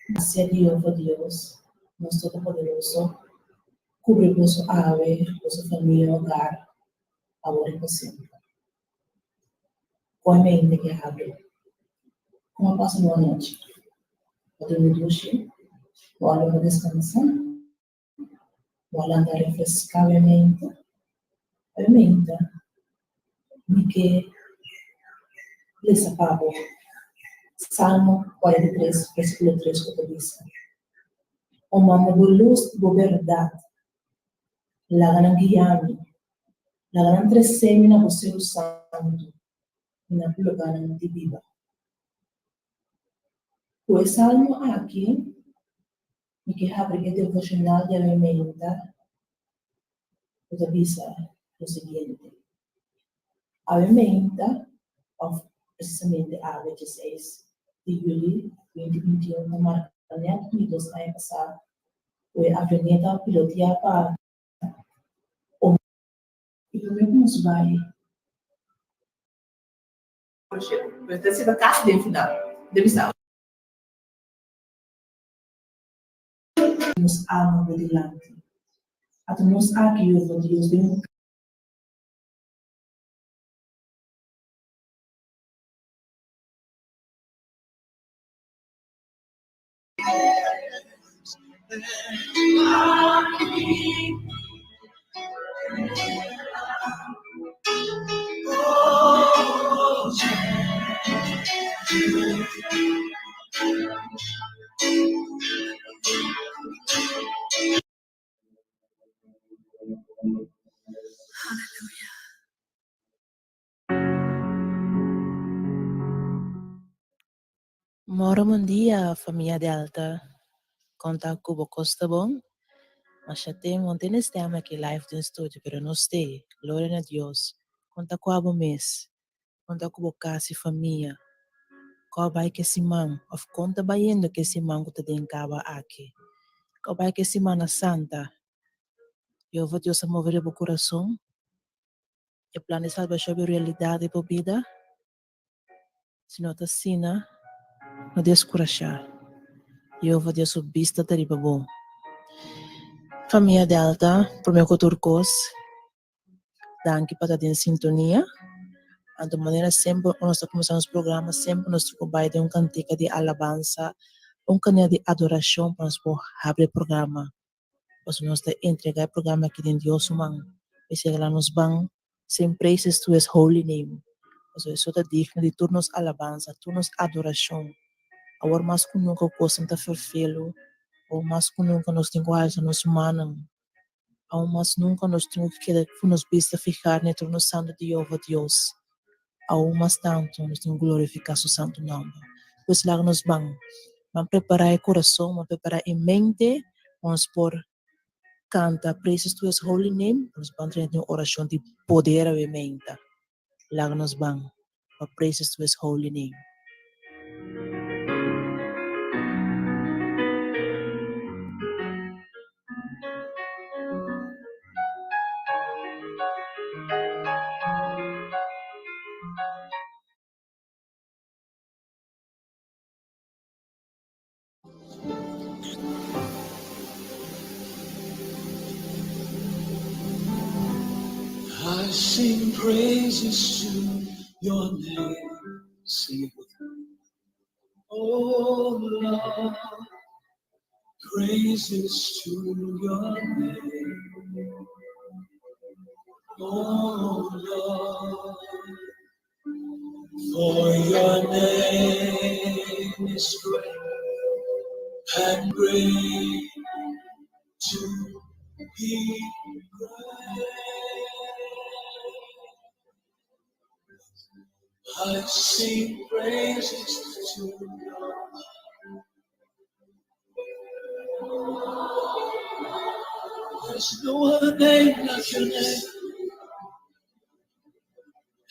Gracia di Jehova Dios, nos Todopoderoso, cubri boso awe, boso famia, hogar, awor y pa semper. Con e mente ke habri. Con a pasa bo anochi? Bo a durmi dushi? Bo a logra descansa? Bo a lanta refreská bo e mente? E mente mi ke lesa pa bo Salmo 43 versíkulo 3 ku ta bisa, O manda bo lus i bo bèrdat, laga nan guia mi, laga nan trese mi na bo seru santu i na bo lugánan di biba. Ku e salmo aki Mi ke habri e devocional di awe meinta ku ta bisa lo siguiente, Awe meinta, òf presisamente awe dieseis di yuli 2021 ta marka nèt mi dos aña pasá ku e avioneta piloteá pa I promé ku nos bai. Pero ta sita kasi den final. Debe sa. Nos alma bo dilanti. Ata nos aki, Jehova Dios, den un. Moro bon dia famia Delta kon ta ku bo kos ta bon? Masha tem bon tene stem aki live den studio pero no stay gloria na Dios kon ta ku abo mes Kon ta ku bo kas i famia? Kò bai ke siman òf kon ta bayendo ke siman ku ta den kaba aki? Kò bai ke Simana Santa? Yehova Dios a move riba bo kurason? E plan di salbashon a bira realidat den bo bida? Si no ta asina, no deskurashá. Yehova Dios su bista ta riba bo. Famia Delta, promé ku tur kos, Danki pa ta den sintonia. Anto manera semper ora nos ta kuminsá nos programa semper nos ta ku bai den un kantika di alabansa, un kantika di adorashon pa nos por habri e programa. Pasobra nos ta entregá e programa aki den Dios su man. P'esei laga nos ban sing praises to His holy name. Pasobra Esun ta digno di tur nos alabansa, tur nos adorashon. Awor mas ku nunka kosnan ta ferfelu, awor mas ku nunka nos tin ku alsa nos mannan. Aun mas nunka nos tin ku keda ku nos bista fihá na e trono santu di Yehova Dios. Aun mas tantu nos tin ku glorifiká su santu nòmber. Pues laga nos ban, ban prepará e kurason, ban prepará e mente pa nos por kanta Praises to His Holy Name, pa nos ban drenta den un orashon di poder awe meinta. Laga nos ban pa Praises to His Holy Name. I sing praises to your name. Sing it with me. Oh Lord, praises to your name. Oh Lord, for your name is great and great to be praised. I sing praises to your There's no other name like your name.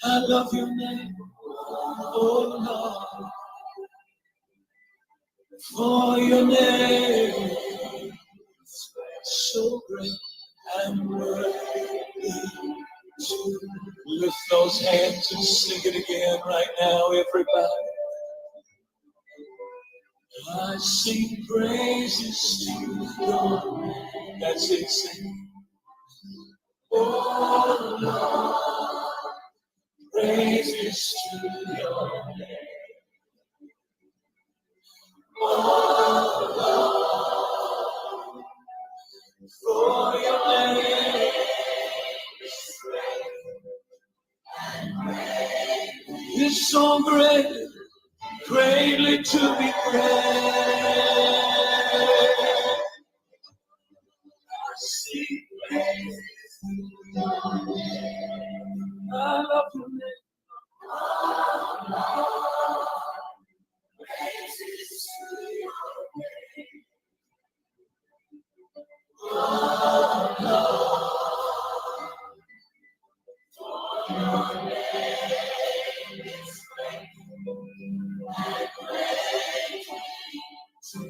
I love your name, oh Lord. For your name is so great and worthy to lift those hands and sing it again right now, everybody. I sing praises to your name. That's it, sing. Oh Lord, praises to your name. Oh Lord, for your name is great and great. Is so great, greatly to be praised. I sing praises to your name. I love your name. Oh Lord, praises to your name. Oh Lord, for your name is great and greatly to be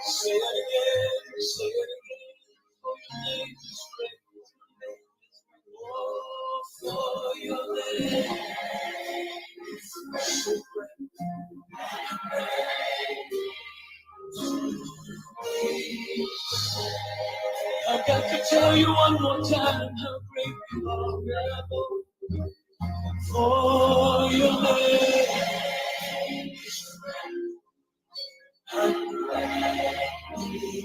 Say it again, say it again. For your name is great. Oh, for your name is so great. I've got to tell you one more time how great you are. For your name is great and greatly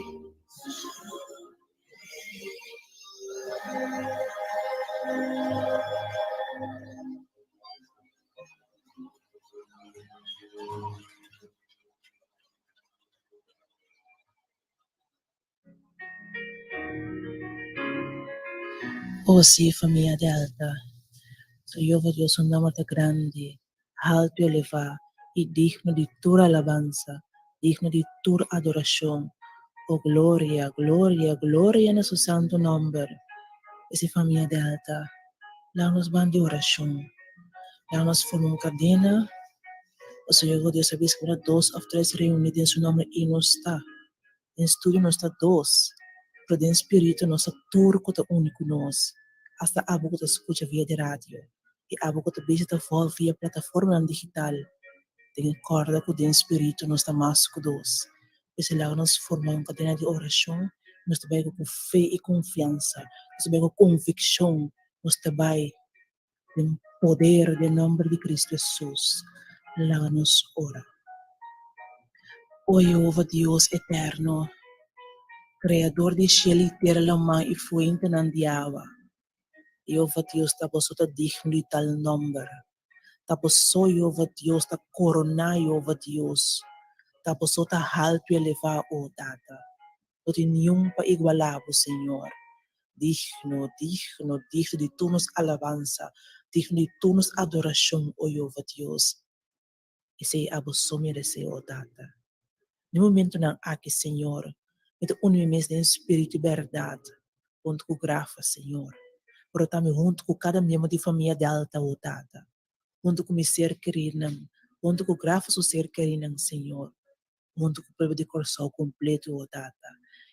O sí, famia Delta. So Jehova Dios su nomber ta grandi, haltu i elevá, i digno di tur alabansa, digno di tur adorashon. O gloria, gloria, gloria na su santu nomber. Ese famia Delta, laga nos ban di orashon. Laga nos forma un kadena. Pasobra Jehova Dios a bisa ku ora dos òf tres reuní den su nomber, ei nos ta. Den studio nos ta dos, pero den spiritu nos ta tur ku ta uni ku nos, asta abo ku ta skucha via di radio i abo ku ta bisa ta vòlg via plataformanan digital. Den kòrda ku den spiritu nos ta mas ku dos. P'esei laga nos forma un kadena di orashon i nos ta bai ku fe i konfiansa, nos ta bai ku konvikshon, nos ta bai den poder den nòmber di Kristu Hesus. Laga nos ora. O Yehova Dios eterno, Kreador di shelu i tera, laman i fuentenan di awa. Yehova Dios, ta bo so ta digno di tal nòmber. Ta bo so, Yehova Dios, ta koroná, Yehova Dios. Ta bo so ta haltu i elevá, o Tata. No tin niun pa igualá bo, Señor. Digno, digno, digno di tur nos alabansa, digno di tur nos adorashon, o Yehova Dios. Esei abo so meresé, o Tata. Den momentunan aki, Señor, mi ta uni mi mes den spiritu i bèrdat huntu ku Grafa, Señor, pero tambe huntu ku kada miembro di famia Delta, o Tata, huntu ku mi ser kerirnan, huntu ku Grafa su ser kerirnan, Señor. Huntu ku pueblo di Kòrsou kompleto, o Tata.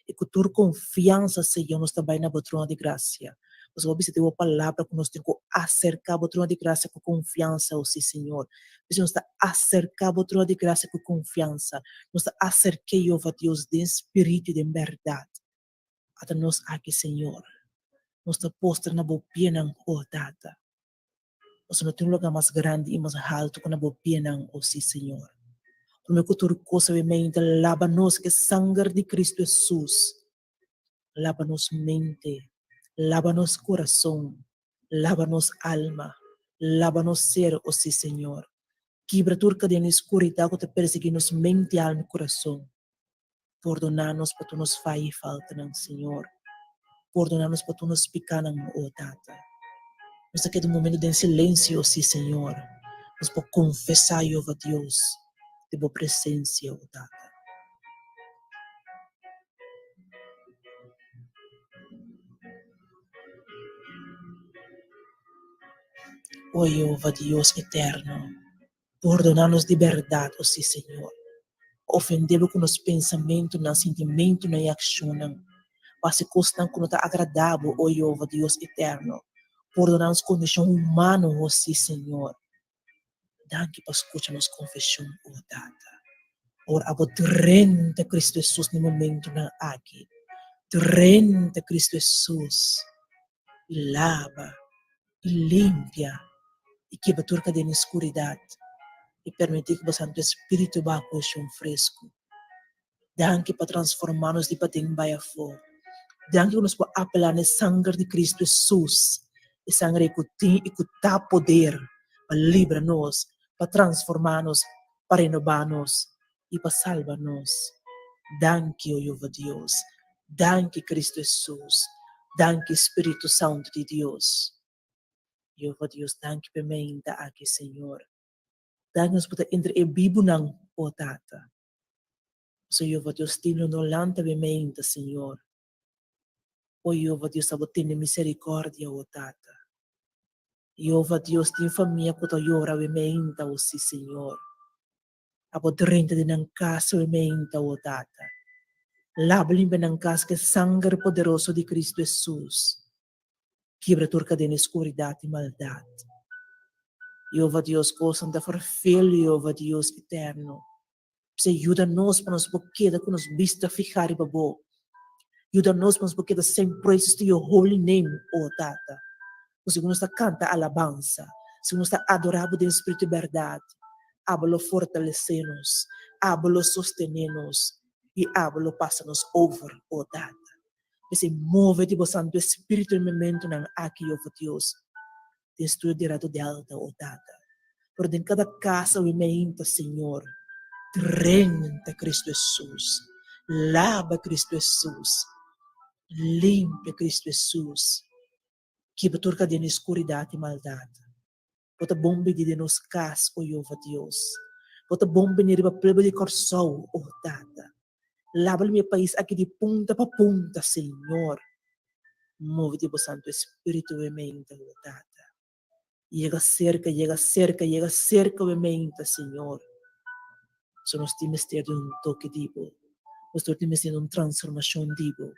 I ku tur konfiansa, Señor, nos ta bai na Bo trono di grasia. Pasobra Bo bisa den Bo Palabra ku nos tin ku aserká Bo trono di grasia ku konfiansa, o si, Señor. P'esei nos ta aserká Bo trono di grasia ku konfiansa. Nos ta aserk'é, Jehová Dios, den spiritu i den bèrdat. Ata nos aki, Señor. Nos ta postra na Bo pianan, o Tata. Pasobra no tin un lugá mas grandi i mas haltu ku na bo pianan, o sí, Señor. Promé ku tur kos awe mente, laba nos ku e sanger di Kristu Hesus. Laba nos mente, laba nos kurason, laba nos alma, laba nos ser, o sí, Señor. Kibra tur kadena di skuridat ku ta persiguí nos mente, alma i kurason. Pordoná nos pa tur nos faya i faltanan, Señor. Pordoná nos pa tur nos pikánan, o Tata. Nos ta keda un momento den silensio, sí, Señor. Nos por konfesá, Jehová Dios, den Bo presensia, o Tata. O Jehová Dios eterno, Pordoná nos di bèrdat, o sí, Señor. Ofendé Bo ku nos pensamentunan, sintimentunan i akshonnan. Bo hasi kosnan ku no ta agradá Bo, o Yehova, Dios eterno. Pordoná nos kondishon humano, o sí, Señor. Danki pa skucha nos konfeshon, o Tata. Ora abo drenta Kristu Hesus na e momentunan aki. Drenta Kristu Hesus i laba i limpia i kibra tur kadena di skuridat i permití ku bo Santu Espíritu baha ku oshon fresku. Danki pa transformá nos di paden bai afó. Danki ku nos por apelá na e sanger di Kristu Hesus, e sanger ei ku tin i ku ta poder pa libra nos, pa transformá nos, pa renobá nos i pa salba nos. Danki, o Jehova Dios. Danki, Kristu Hesus. Danki, Spiritu Santu di Dios. Jehova Dios, danki p'e meinta aki, Señor. Danki nos por ta entre e bibunan, o Tata. Pasobra Jehova Dios tin lo no lanta p'e meinta, Señor. O Jehova Dios, abo tene misericordia, o Tata. Jehova Dios, tin famia cu ta yora p'e meinta, o si, Señor. Abo drenta den nan cas awe meinta, o Tata. Laba limpia nan cas cu e sanger poderoso di Cristo Hesus. Kibra tur cadena di scuridad i maldad. Jehova Dios, cosnan ta ferfeel, Jehova Dios eterno. P'esei yuda nos pa nos por keda ku nos bista fihá riba Bo. Yuda nos pa nos por keda sing praises to Your holy name, O Tata. Ku segun nos ta kanta alabansa, segun nos ta adorá Bo den spiritu i bèrdat, Abo lo fortalesé nos, Abo lo sostené nos, i Abo lo pasa nos over, O Tata. P'esei move di Bo Santu Espiritu e momentunan aki, Yehova Dios, den studio di Radio Delta, o Tata. Pero den kada kas awe meinta, Señor, drenta Cristo Hesus, laba Cristo Hesus, limpia Cristo Hesus, kibra tur kadena di skuridat i maldat. Bo ta bon bini den nos kas, o Jehová Dios. Bo ta bon bini riba pueblo di Kòrsou, o Tata. Laba mi e pais aki di punta pa punta, Señor. Move di bo Santu Espíritu we meinta, o Tata. Yega serka, yega serka, yega serka we meinta, Señor. So nos tin mester di un toke di bo. Nos tur tin mester di un transformashon di bo.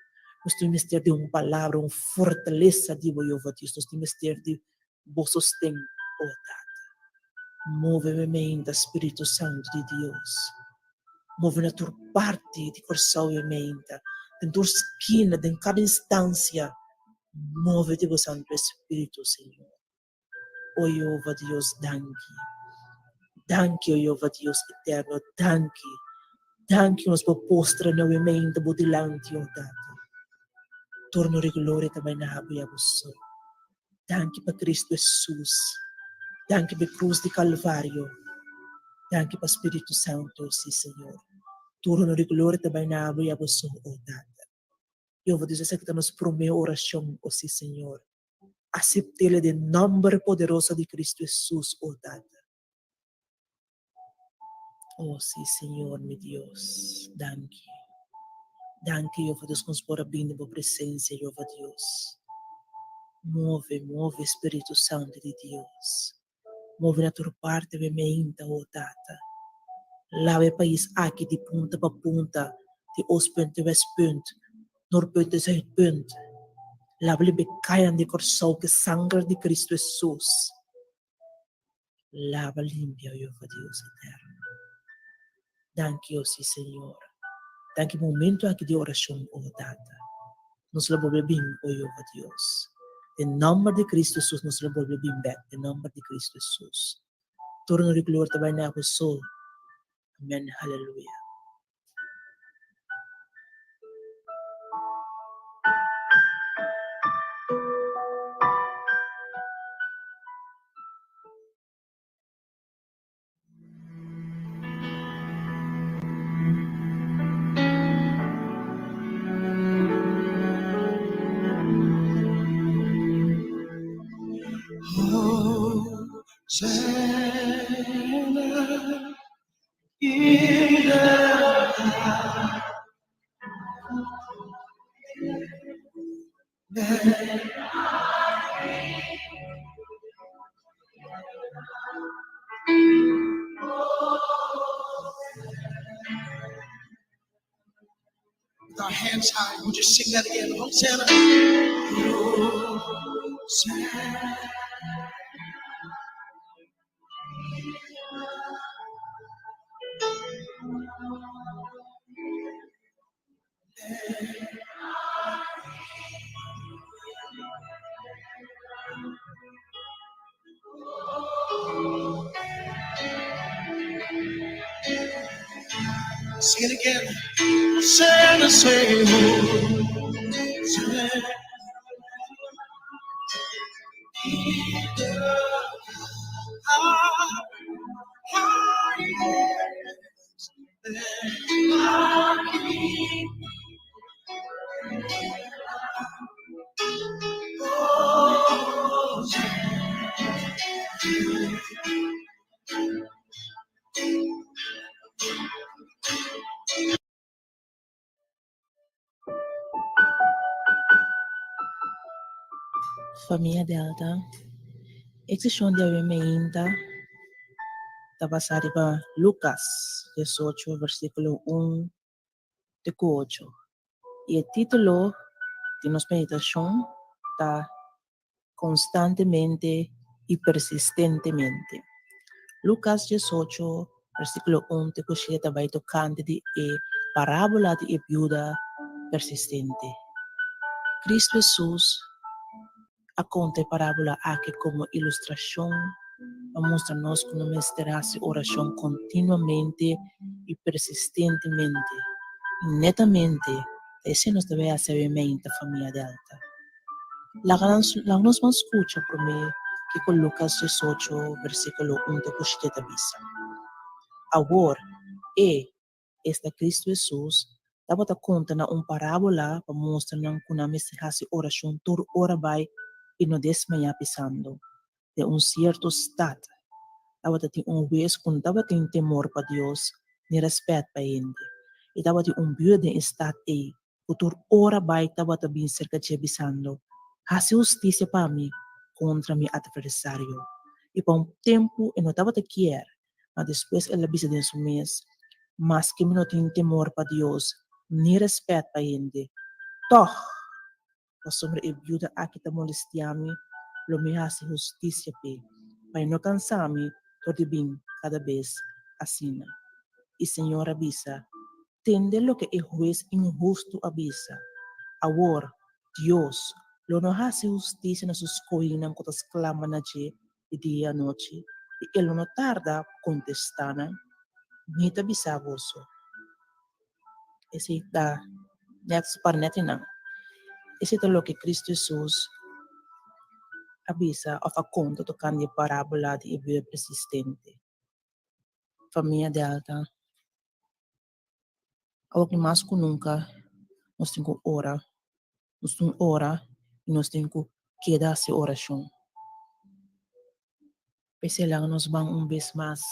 Nos tin mester di un palabra, un fortalesa di bo, Jehová Dios. Nos tin mester di Bo sosten, o Tata. Move mi meinta, Spiritu Santu di Dios. Move na tur parti di Kòrsou mi meinta, den tur skina, den kada instansia. Move di bo Santu Espiritu, Señor. O Jehová Dios, danki. Danki, o Jehová Dios eterno, danki. Danki nos por postra nuevamente bo dilanti, o Tata. Tur honor i gloria ta bai na abo i abo so. Danki pa Cristo Hesus. Danki pa e cruz di Calvario. Danki pa Spiritu Santo, si Señor. Tur honor i gloria ta bai na abo i abo so, o Tata. Jehova Dios, esaki ta nos prome oracion, o si Señor. Aceptele den nomber poderoso di Cristo Hesus, o Tata. Oh, sí, Señor, mi Dios, danki. Danki, Jehová Dios, ku nos por a bini den bo presensia, Jehová Dios. Move, move, Spiritu Santu di Dios. Move na tur parti be meinta, oh Tata. Laba e pais aki di punta pa punta, di oostpunt te westpunt, noordpunt te zuidpunt. Laba limpia e kayanan di Kòrsou ku e sanger di Kristu Hesus. Laba limpia, o Jehová Dios eterno. Danki, o si Señor. Danki pa momento aki di oracion, o Tata. Nos lo bolbe bin, o Jehová Dios. Den nomber di Cristo Jesus nos lo bolbe bin bek, den nomber di Cristo Jesus. Tur honor y gloria ta bai na bo so. Amen. Hallelujah. With our hands high, would you sing that again? Hosanna. Hosanna. Sing it again. Hosanna, say, Hosanna. Famia Delta, E seshon di awe meinta ta basá riba Lukas diesocho versíkulo un te ku ocho i e título di nos meditashon ta Konstantemente i persistentemente. Lukas diesocho versíkulo un te ku shete ta bai tokante di e parábola di e biuda persistente. Kristu Hesus a konta e parábola aki komo ilustrashon pa mustra nos ku no mester hasi orashon kontinuamente i persistentemente. I netamente ta esei nos debe hasi awe meinta, famia Delta. Laga laga nos ban skucha promé kiko Lukas diesocho versíkulo un te ku shete ta bisa. Awor, e, esta Kristu Hesus, tabata konta nan un parábola pa mustra nan ku nan mester hasi orashon tur ora bai i no desmayá pisando, Den un sierto stat tabata tin un hues ku no tabatin temor pa Dios ni rèspèt pa hende. I tabatin un biuda den e stat ei ku tur ora bai tabata bin serka dje bisando, Hasi hustisia pa mi kontra mi atversario. I pa un tempu e no tabata kier, ma despues el a bisa den su mes, Maske mi no tin temor pa Dios ni rèspèt pa hende, tòg pasobra e biuda aki ta molestiá mi, lo mi hasi hustisia p'e, pa e no kansá mi dor di bin kada bes asina. I Señor a bisa, Tende loke e hues inhustu a bisa. Awor, Dios lo no hasi hustisia na su skohinan ku ta sklama na dje di dia i anochi, i e lo no tarda kontestá nan? Mi ta bisa boso. Esei ta nèt par nèt einan. Esei ta loke Kristu Hesus a bisa òf a konta tokante e parábola di e biuda persistente. Famia Delta, awoki mas ku nunka nos tin ku ora, nos tin ora i nos tin ku keda hasi orashon. P'esei laga nos ban un bes mas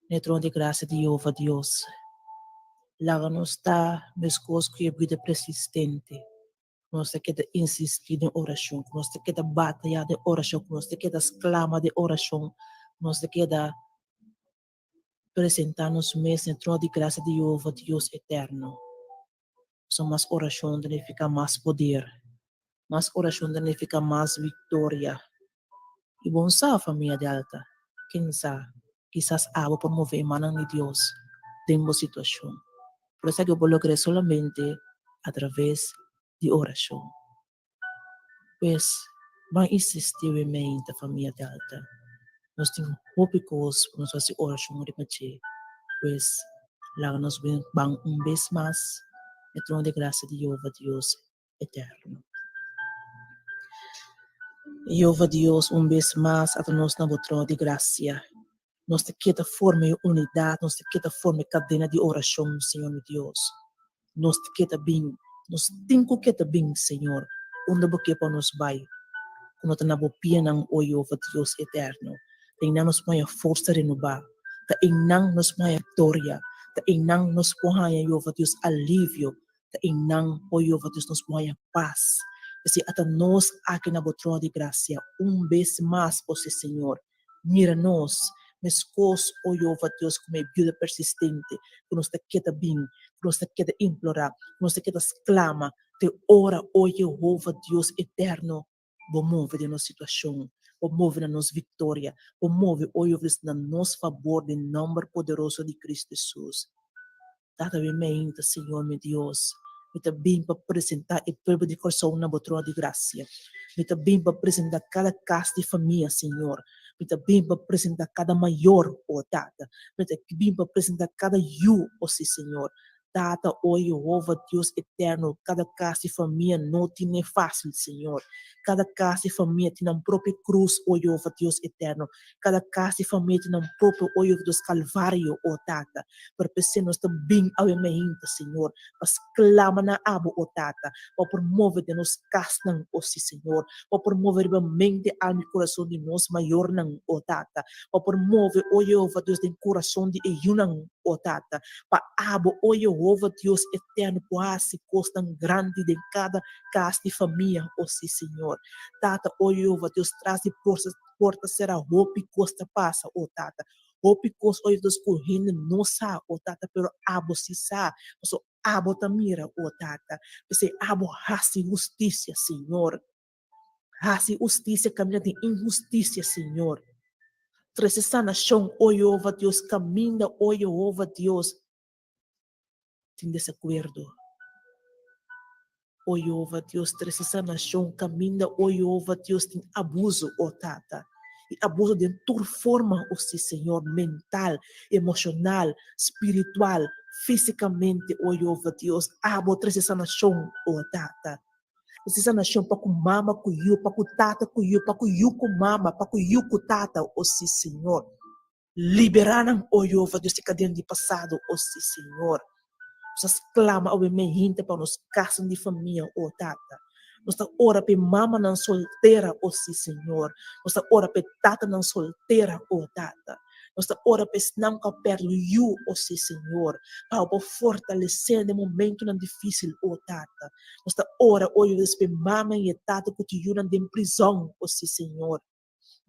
na e trono di grasia di Yehova Dios. Laga nos ta meskos ku e bida persistente, ku nos ta keda insistí den orashon, ku nos ta keda batayá den orashon, ku nos ta keda sklama den orashon, ku nos ta keda presentá nos mes na e trono di grasia di Yehova Dios eterno. Pasobra mas orashon ta nifiká mas poder, mas orashon ta nifiká mas viktoria. I bon sa, famia Delta, ken sa, kisas abo por move e mannan di Dios den bo situashon. Pero esaki bo por logr'é solamente atraves di orashon. Pues, ban insistí we meinta, famia Delta. Nos tin hopi kos ku nos hasi orashon riba dje. Pues, laga nos ban un bes mas na e trono di grasia di Yehova Dios eterno. Yehova Dios, un bes mas ata nos na bo trono di grasia. Nos ta keda forma e unidat, nos ta keda forma e kadena di orashon, Señor mi Dios. Nos ta keda bin, nos tin ku keda bin, Señor, unda bo ke pa nos bai, ku no ta na bo pianan, o Yehova Dios eterno. Ta einan nos por haña forsa renobá, ta einan nos por haña viktoria, ta einan nos por haña, Yehova Dios, alivio, Ta einan, o Jehova Dios, nos por haña pas. P'esei ata nos aki na bo trono di grasia un bes mas, o si Señor. Mira nos, meskos, o Jehova Dios, komo e biuda persistente ku nos ta keda bin, ku nos ta keda implorá, ku nos ta keda sklama te ora, o Jehova Dios eterno, bo move den nos situashon, bo move na nos viktoria, bo move, o Jehova Dios, na nos fabor den nòmber poderoso di Kristu Hesus. Tata mi meinta, Señor mi Dios, mi ta bin pa presentá e pueblo di Kòrsou na bo trono di grasia. Mi ta bin pa presentá kada kas di famia, Señor. Mi ta bin pa presentá kada mayor, o Tata. Mi ta bin pa presentá kada yu, o sí, Señor. Tata, o Yehova, Dios eterno, kada kas di famia no tine fásil, Señor. Kada kas di famia tin nan propio krus, o Yehova, Dios eterno. Kada kas di famia tin nan propio, o Yehova, Dios, kalvario, o Tata. Pero p'esei nos ta bin awe mainta, Señor, pa sklama na Abo, o Tata, pa Bo por move den nos kasnan, o sí, Señor, pa Bo por move riba mente, alma i kurason di nos mayornan, o Tata, pa Bo por move, o Yehova Dios, den kurason di e yunan, o Tata, pa Abo, o Yehova Dios eterno, por hasi kosnan grandi den kada kas di famia, o sí, Señor. Tata, o Yehova Dios, tras di porta sera hopi kos ta pasa, o Tata. Hopi kos oye dos ku hende no sa, o Tata, pero abo si sa, paso abo ta mira, o Tata. P'esei abo hasi hustisia, Señor. Hasi hustisia kaminda tin inhustisia, Señor. Trese sanashon, o Yehova Dios, kaminda, o Yehova Dios, tin desakuerdo. O Yehova Dios, trese sanashon kaminda, o Yehova Dios, tin abuso, o Tata. I abuso den tur forma, o si Señor, mental, emoshonal, spiritual, físikamente, o Yehova Dios, abo trese sanashon, o Tata. Trese sanashon pa ku mama ku yu, pa ku tata ku yu, pa ku yu ku mama, pa ku yu ku tata, o si Señor. Liberá nan, o Yehova Dios di kadena di pasado, o sí, Señor. Nos ta sklama awe mehinte pa nos kasnan di famia, o Tata. Nos ta ora pa e mamanan soltera, o sí, Señor. Nos ta ora pa e tatanan soltera, o Tata. Nos ta ora pa esnan ku a pèrdè yu, o sí, Señor. Pa bo por fortalesé nan den momentunan difísil, o Tata. Nos ta ora, o Yehova Dios, pa e mama i e tata ku tin yunan den prizòn, o sí, Señor.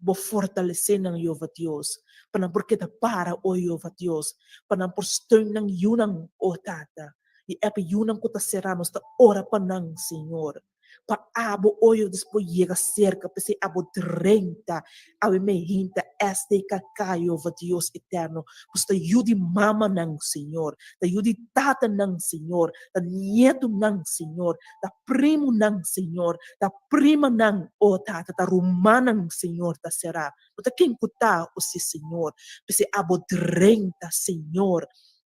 Bo fortalesé nan, Yehova Dios, pa nan por keda para, o Yehova Dios, pa nan por steun nan yunan, o Tata. I epi yunan ku ta será, nos ta ora pa nan, Señor, pa abo, o Yehova Dios, por yega serka, p'esei abo drenta awe mehinta SDKK, Yehova Dios eterno, pasobra ta yu di mamanan, Señor, ta yu di tatanan, Señor, ta nietunan, Señor, ta primunan, Señor, ta Primanan, o Tata, ta rumannan, Señor, ta será. Bo ta ken ku ta, o si, Señor. P'esei abo drenta, Señor.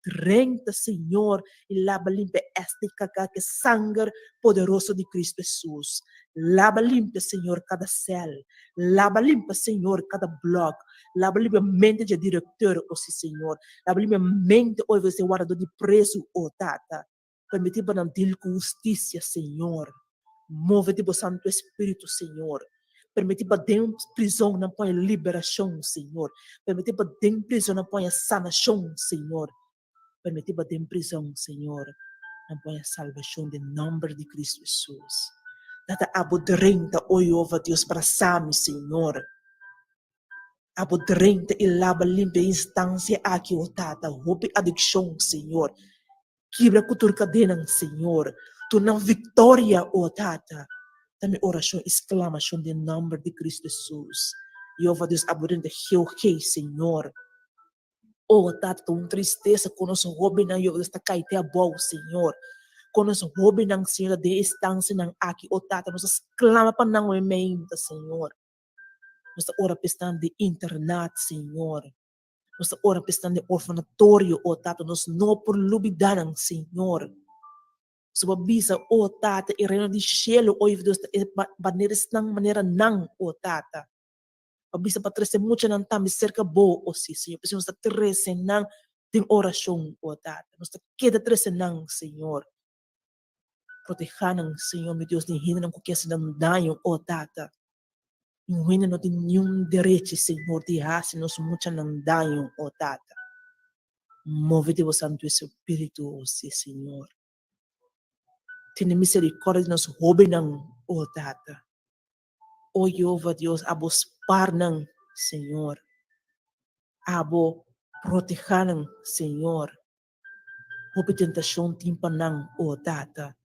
Drenta, Señor, i laba limpia STKK ku e sanger poderoso di Cristo Hesus. Laba limpia, Señor, kada sèl. Laba limpia, Señor, kada blòk. Laba limpia mente dje direkteur, o si, Señor. Laba limpia mente, o e wardadó di prezu, o Tata. Permití pa nan dil ku hustisia, Señor. Move di bo Santu Espíritu, Señor. Permití pa den prizon nan por haña liberashon, Señor. Permití pa den prizon nan por haña sanashon, Señor. Permití pa den prizon, Señor, nan por haña salbashon den nòmber di Kristu Hesus. Tata, abo drenta, o Jehová Dios, brasá mi, Señor. Abo drenta i laba limpia e instansia aki, o Tata. Hopi adikshon, Señor. Kibra ku tur kadenan, Señor. Duna nan viktoria, o Tata. Ta mi orashon i sklamashon den nòmber di Kristu Hesus. Jehova Dios, abo den ta geogé, Señor. O Tata, ta un tristesa ku nos hóbennan, Jehova Dios, ta kai te abou, Señor. Ku nos hóbennan, Señor, ta den e instansianan aki, o Tata, nos ta sklama pa nan hopi meinta, Señor. Nos ta ora pa esnan den internat, Señor. Nos ta ora pa esnan den orfanatorio, o Tata, nos no por lubidá nan, Señor. Su bo bisa, o Tata, e reino di shelu, o Dios, ta e manera esnan manera nan, o Tata. Bo bisa pa trese muchanan tambe serka bo, o sí, Señor. P'esei nos ta trese nan den orashon, o Tata. Nos ta keda trese nan, Señor. Protehá nan, Señor mi Dios, di hendenan ku ke hasi nan daño, o Tata. Niun hende no tin niun derechi, Señor, di hasi nos muchanan daño, o Tata. Move di bo Santu Espíritu, o sí, Señor. Tene miserikòrdia di nos hóbennan, o Tata. O Jehova Dios, abo spar nan, Señor. Abo protehá nan, Señor. Hopi tentashon tin pa nan, o Tata.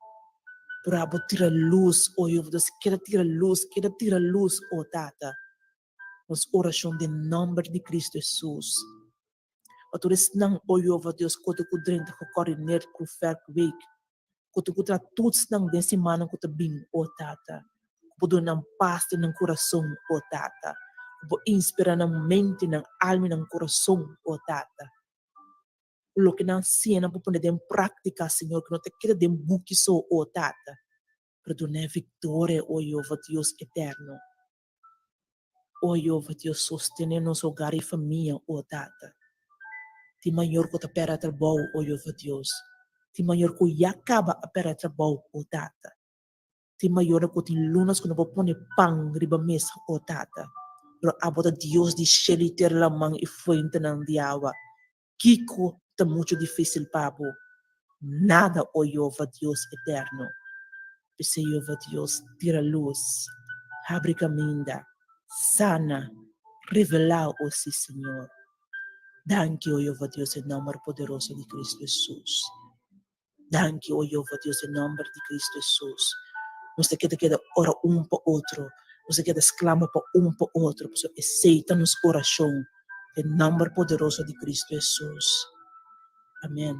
Pero abo tira lus, o Jehova Dios, keda tira lus, keda tira lus, o Tata. Nos orashon den nòmber di Kristu Hesus. Pa tur esnan, o Jehova Dios, ku ta ku drenta gekoördineerd ku Werkweek, ku ta ku tra toetsnan den simannan ku ta bin, o Tata. Ku bo duna nan pas den nan kurason, o Tata. Ku bo inspirá nan mente, nan alma i nan kurason, o Tata. Ku loke nan siña nan por pone den práktika, Señor, ku no ta keda den buki so, o Tata, pero duna e viktoria, o Jehova Dios eterno. O Jehova Dios, sostené nos hogar i famia, o Tata. Tin mayor ku ta pèrdè trabou, o Jehova Dios. Tin mayor ku ya kaba a pèrdè trabou, o Tata. Tin mayornan ku tin lunas ku no por pone pan riba mesa, o Tata. Pero abo ta Dios di shelu i tera, laman i fuentenan di awa. Kiko ta muchu difísil pa bo? Nada, o Jehova Dios eterno. P'esei, Jehova Dios, tira lus, habri kaminda, sana, revelá, o sí, Señor. Danki, o Jehova Dios, den nòmber poderoso di Kristu Hesus. Danki, o Jehova Dios, den nomber di Cristo Hesus. Nos ta keda keda ora un pa otro. Nos ta keda sklama pa un pa otro, pasobra esei ta nos orashon, den nomber poderoso di Cristo Hesus. Amen.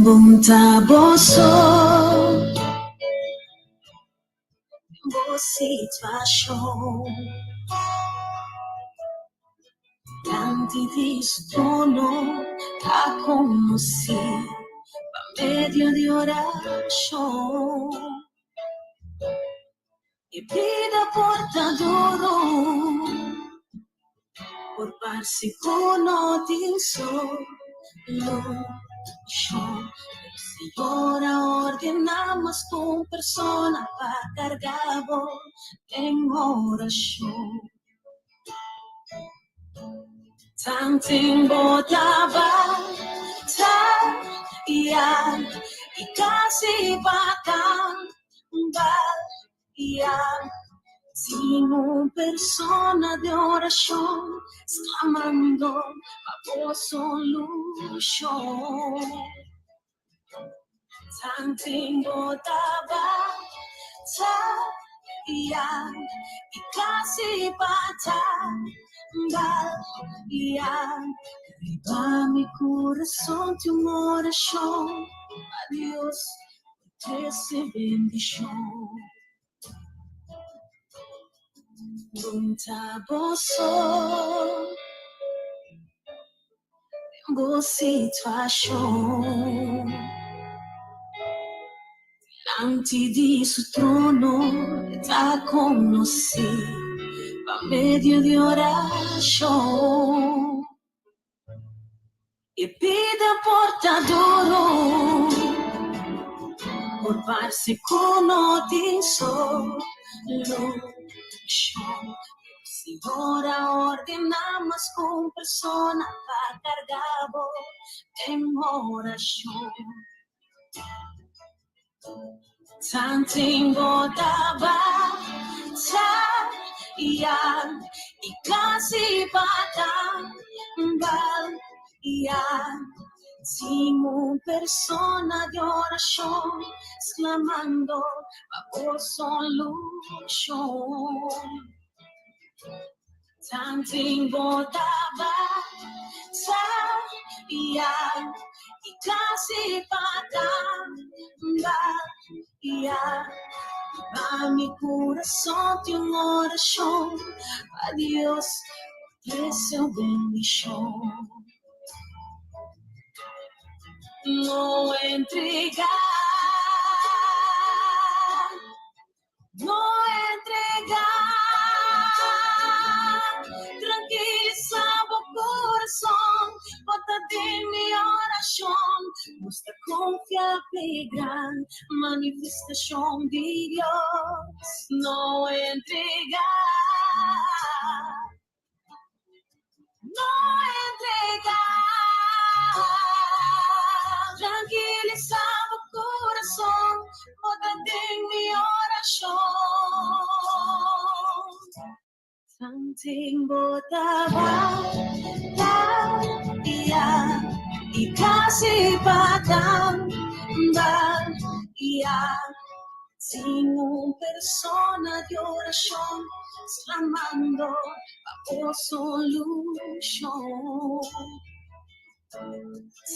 Bon ta bo so den bo situashon. Dilanti di su trono ta konosí pa medio di orashon. E bida por ta duru, por parse ku no tin solushon, pero Señor a ordená mas ku un persona pa karga bo den orashon. Tanten bo ta bataya i kasi pa kambaya. Tin un persona den orashon sklamando pa bo solushon. Tanten bo tabata i kasi pa tambaliá. Riba mi kurason tin un orashon pa Dios por trese bendishon. Bon ta bo so den bo situashon. Dilanti di su trono e ta konosí pa medio di orashon. E bida por ta duru, por parse ku no tin solushon. Pero Señor a ordená mas ku un persona pa karga bo den orashon. Tanten bo tabata i kasi pa tambaliá. Tin un persona di orashon sklamando pa bo solushon. Tanten bo tabata i kasi pa tambaliá. Riba mi kurason tin un orashon pa Dios por trese un bendishon. No entregá. No entregá, trankilisá bo kurason, bo ta den mi orashon. Nos ta konfia p'e gran manifestashon di Dios. No entregá. No entregá, trankilisá bo kurason, bo ta den mi orashon. Tanten bo tabata i kasi pa tambaliá. Tin un persona di orashon sklamando pa bo solushon.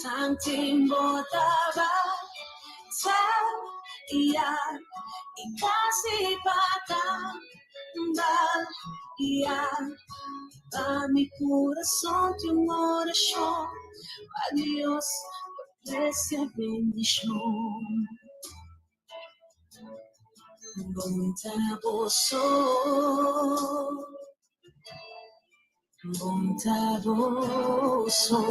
Tanten bo tabata i kasi pa tambaliá. Pa mi kurason tin un orashon pa Dios por trese bendishon. Bon ta bo so, bon ta bo so,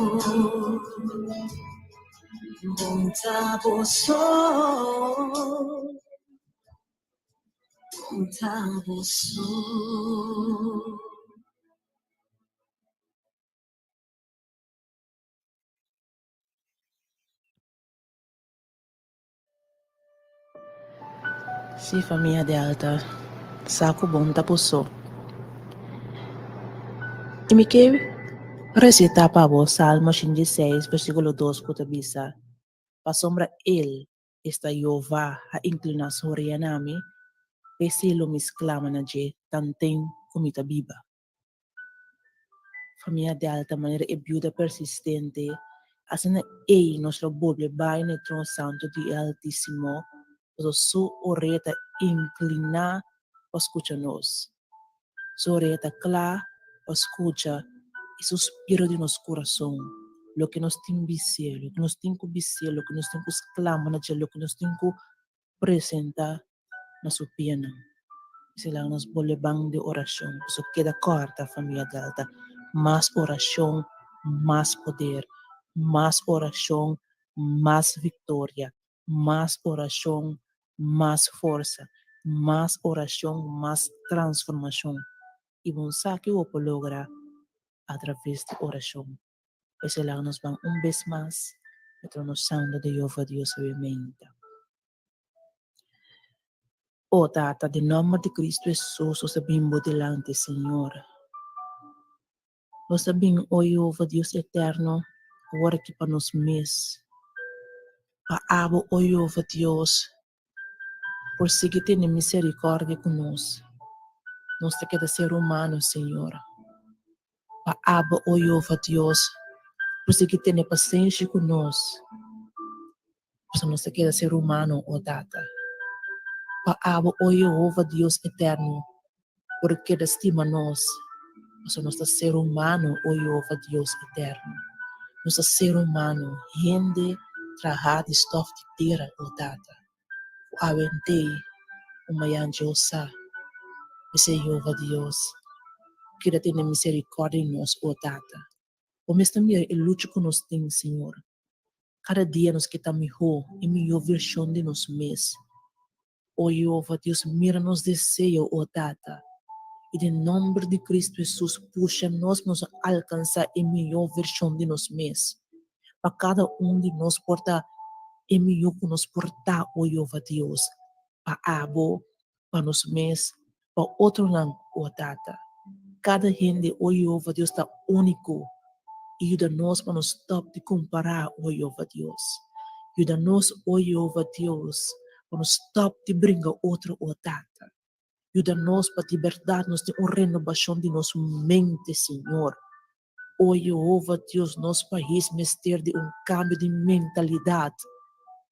bon ta bo so, bon ta bo so. Sí, famia Delta, sa ku bon ta puso. I mi ke resitá pa bo Salmo 86, versíkulo 2 ku ta bisa, Pasobra El, esta Jehová, a inkliná su orea na mi, p'esei lo mi sklama na dje tanten ku mi ta biba. Famia Delta manera e biuda persistente, asina ei nos lo bolbe bai na e trono santu di e Altísimo, pasobra Su orea ta inkliná pa skucha nos. Su orea ta kla pa skucha e suspiro di nos kurason, loke nos tin bis'é, loke nos tin ku bis'é, loke nos tin ku sklama na dje, loke nos tin ku presentá na su pianan. Esei laga nos bolbe ban di orashon. Pasobra keda kòrta, famia Delta, mas orashon, mas poder, mas orashon, mas viktoria, mas orashon, mas forsa, mas orashon, mas transformashon. I bo no sa ki bo por logra atraves di orashon. P'esei laga nos ban un bes mas e trono santu di Jehova Dios riba e menta. O Tata, den nòmber di Cristo Hesus nos ta bin bo dilanti, Señor. Nos ta bin, o Jehova Dios eterno, awor aki pa nos mes. Pa abo, o Jehova Dios, por sigui tene miserikòrdia ku nos. Nos ta keda ser humano, Señor. Pa abo, o Jehova Dios, por sigui tene pasenshi ku nos, pasobra nos ta keda ser humano, o Tata. Pa abo, o Jehova Dios eterno, por keda stima nos, pasobra nos ta ser humano, o Jehova Dios eterno. Nos ta ser humano, hende trahá di stòf di tera, o Tata. Ku awent'ei un mañan Dios sa. P'esei Jehova Dios, keda tene miserikòrdia di nos, o Tata. Bo mes ta mira e lucha ku nos tin, Señor. Kada dia nos ke ta mihó, e mihó vershon di nos mes. O Jehova Dios, mira nos deseo, o Tata, i den nòmber di Kristu Hesus pusha nos pa nos alkansá e mihó vershon di nos mes, pa kada un di nos por ta e mihó ku nos por ta, o Jehova Dios, pa abo, pa nos mes, pa otronan, o Tata. Kada hende, o Jehova Dios, ta úniko, i yuda nos pa nos stòp di kompará, o Jehova Dios. Yuda nos, o Jehova Dios, pa nos stòp di bringa otro, o Tata. Yuda nos pa di bèrdat nos tin un renobashon di nos mente, Señor. O Jehova Dios, nos pais mester di un kambio di mentalidat.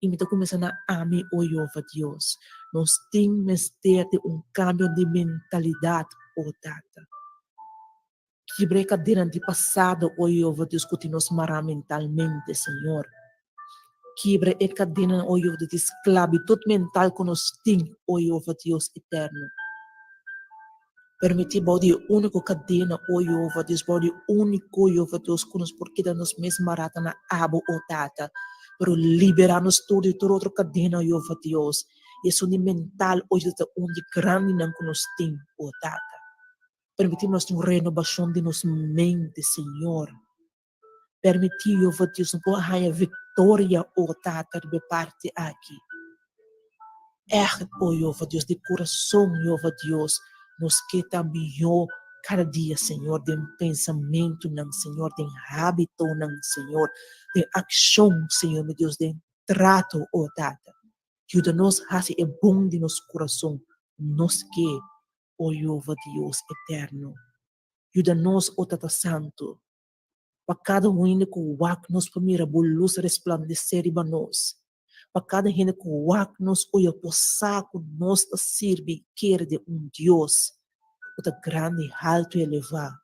I mi ta kuminsá na ami, o Jehova Dios. Nos tin mester di un kambio di mentalidat, o Tata. Kibra e kadenan di pasado, o Jehova Dios, ku tin nos mará mentalmente, Señor. Kibra e kadenan, o Jehova Dios, di sklabitut mental ku nos tin, o Jehova Dios eterno. Permití bou di e úniko kadena, o Jehova Dios, bou di e úniko, Jehova Dios, ku nos por keda nos mes mará ta na abo, o Tata. Pero liberá nos tur di tur otro kadena, o Jehova Dios. I esun di mental, o Jehova, ta un di grandinan ku nos tin, o Tata. Permití nos tin un renobashon di nos mente, Señor. Permití, Jehova Dios, nos por haña viktoria, o Tata, riba e parti aki. Ègt, o Jehova Dios, di kurason, Jehova Dios, nos ke ta mihó kada dia, Señor, den pensamentunan, Señor, den hábitonan, Señor, den akshon, Señor mi Dios, den trato, o Tata. Yuda nos hasi e bon di nos kurason. Nos ke, o Jehova Dios eterno. Yuda nos, o Tata Santu, pa kada un hende ku wak nos por mira bo lus resplandesé riba nos. Pa kada hende ku wak nos oya por sa ku nos ta sirbi i kere den un Dios ku ta grandi, haltu i elevá.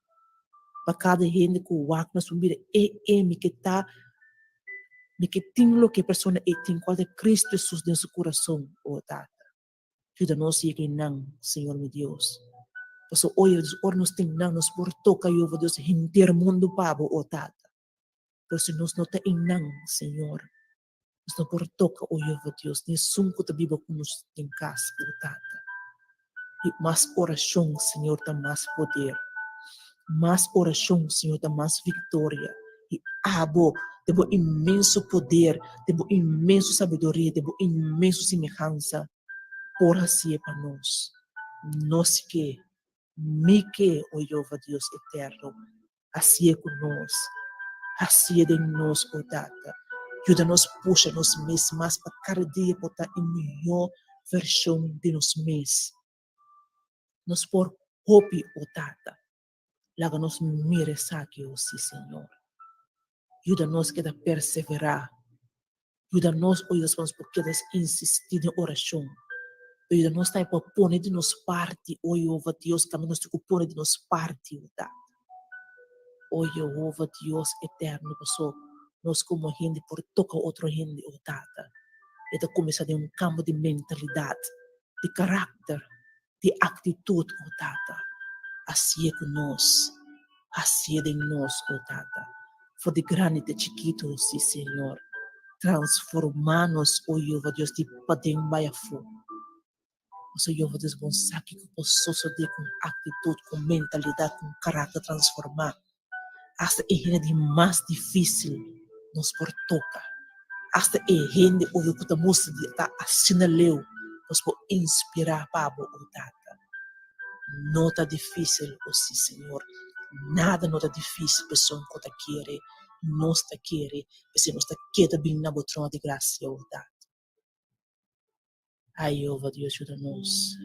Pa kada hende ku wak nos por mira, E, e, mi ke ta, mi ke tin loke e persona ei tin, kual ta Kristu Hesus den su kurason, o Tata. Yuda nos yega e nan, Señor mi Dios. Pasobra oye, Dios, ora nos tin nan, nos por toka Jehova Dios henter mundu pa bo, o Tata. Pero si nos no ta e nan, Señor, nos no por toka, o Jehova Dios, ni esun ku ta biba ku nos den kas, o Tata. I mas orashon, Señor, ta mas poder. Mas orashon, Señor, ta mas viktoria. I abo, den bo inmenso poder, den bo inmenso sabiduria, den bo inmenso simehansa, por hasié pa nos. Nos ke, mi ke, o Jehova Dios eterno, hasié ku nos. Hasié den nos, o Tata. Yuda nos pusha nos mes mas pa kada dia por ta e mihó vershon di nos mes. Nos por hopi, o Tata. Laga nos mira esaki, o sí, Señor. Yuda nos keda perseverá. Yuda nos, o Dios, pa nos por keda insistí den orashon. Pero yuda nos tambe pa pone di nos parti, o Jehova Dios, tambe nos tin ku pone di nos parti, o Tata. O Jehova Dios eterno, paso nos komo hende por toka otro hende, o Tata. E ta kuminsá den un kambio di mentalidat, di karakter, di aktitut, o Tata. Hasié ku nos, hasié den nos, o Tata. For di grandi te chikitu, sí, Señor. Transformá nos, o Jehova Dios, di paden bai afó. Pasobra Jehova Dios bon sa kiko por sosodé ku un aktitut, ku un mentalidat, ku un karakter transformá. Asta e hende di mas difísil nos por toka. Asta e hende oyo ku ta mustra di ta asina leu nos por inspirá pa bo, o Tata. No ta difísil, o sí, Señor. Nada no ta difísil pa esun ku ta kere. Nos ta kere, p'esei nos ta keda bin na bo trono di grasia, o Tata. Ai, Jehova Dios, yuda nos.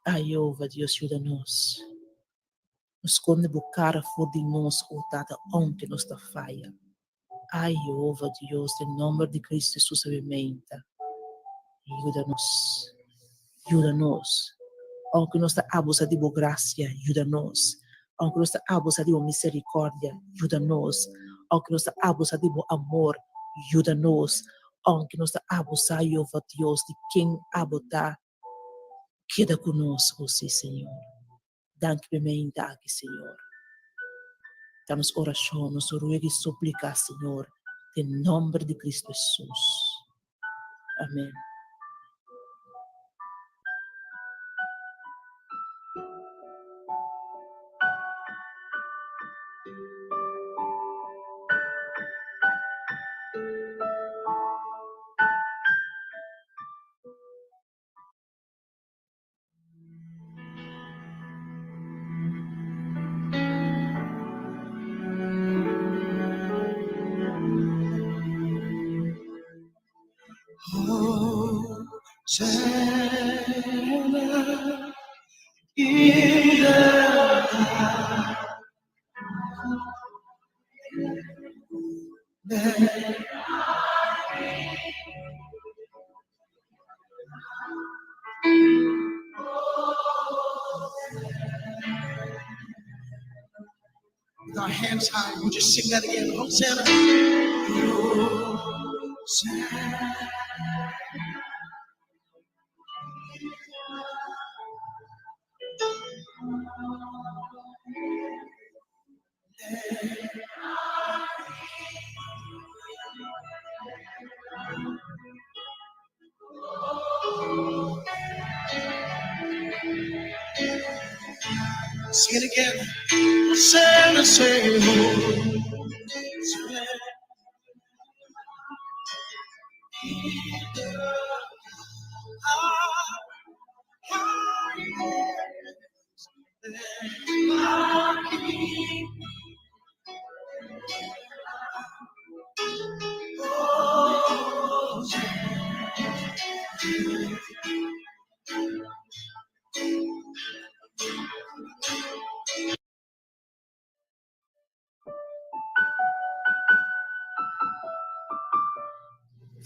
Ai, Jehova Dios, yuda nos. No skonde bo kara for di nos, o Tata, ounke nos ta faya. Ai, Jehova Dios, den nòmber di Kristu Hesus a bimenta, yuda nos. Yuda nos. Ounke nos ta abusa di bo grasia, yuda nos. Ounke nos ta abusa di bo miserikòrdia, yuda nos. Ounke nos ta abusa di bo amor, yuda nos. Ounke nos ta abusa, Jehova Dios, di ken abo ta, keda ku nos, o sí, Señor. Danki p'e meinta aki, Señor. Ta nos orashon, nos ruega i suplika, Señor, den nòmber di Kristu Hesus. Amèn. Hosanna in the With our hands high, would you sing that again? Hosanna. Hosanna. Sing it again. Hosanna, say, Hosanna.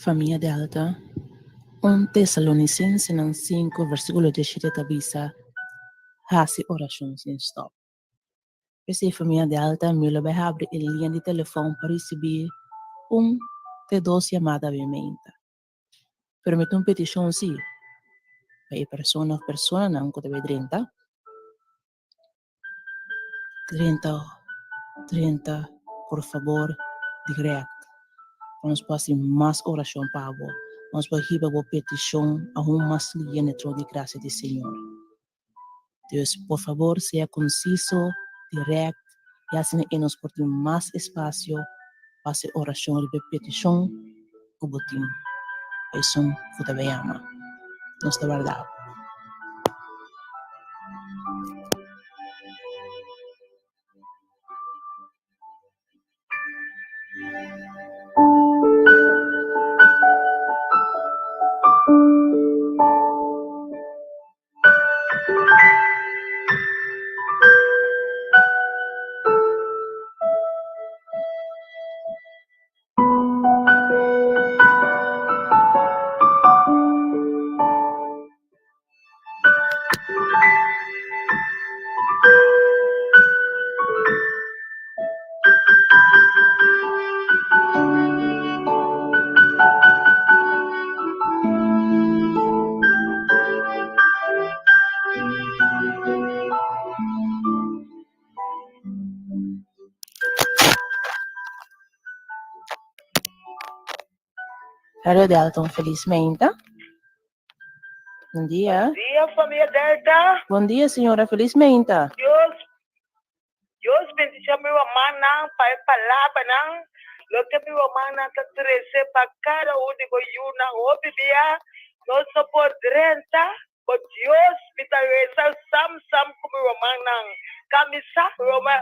Famia Delta, 1 Tesalonicensenan 5 versíkulo 17 ta bisa, Hasi orashon sin stòp. P'esei famia Delta mi lo bai habri e liña di telefòn pa risibí un te dos yamada awe meinta. Pero mi tin un petishon sí pa e persona òf personanan ku ta bai drenta. Drenta, drenta, por fabor, dirèkt pa nos por hasi mas orashon pa bo, pa nos por hiba bo petishon aun mas lihe na e trono di grasia di Señor. Dus, por fabor, sea konsiso, dirèkt, i asina e nos por tin mas espasio pa hasi orashon riba e petishon ku bo tin pa esun ku ta bai ama. Nos ta warda bo. Radio Delta un felis meinta. Bon dia. Bon dia familia Delta. Bon dia señora, felis meinta. Dios Dios bendicion mi rumannan pa e palabranan loke mi rumannan ta trece pa cada un di bo yunan hopi bia nos no por drenta bo Dios mi ta reza sam sam cu mi rumannan camisa roma.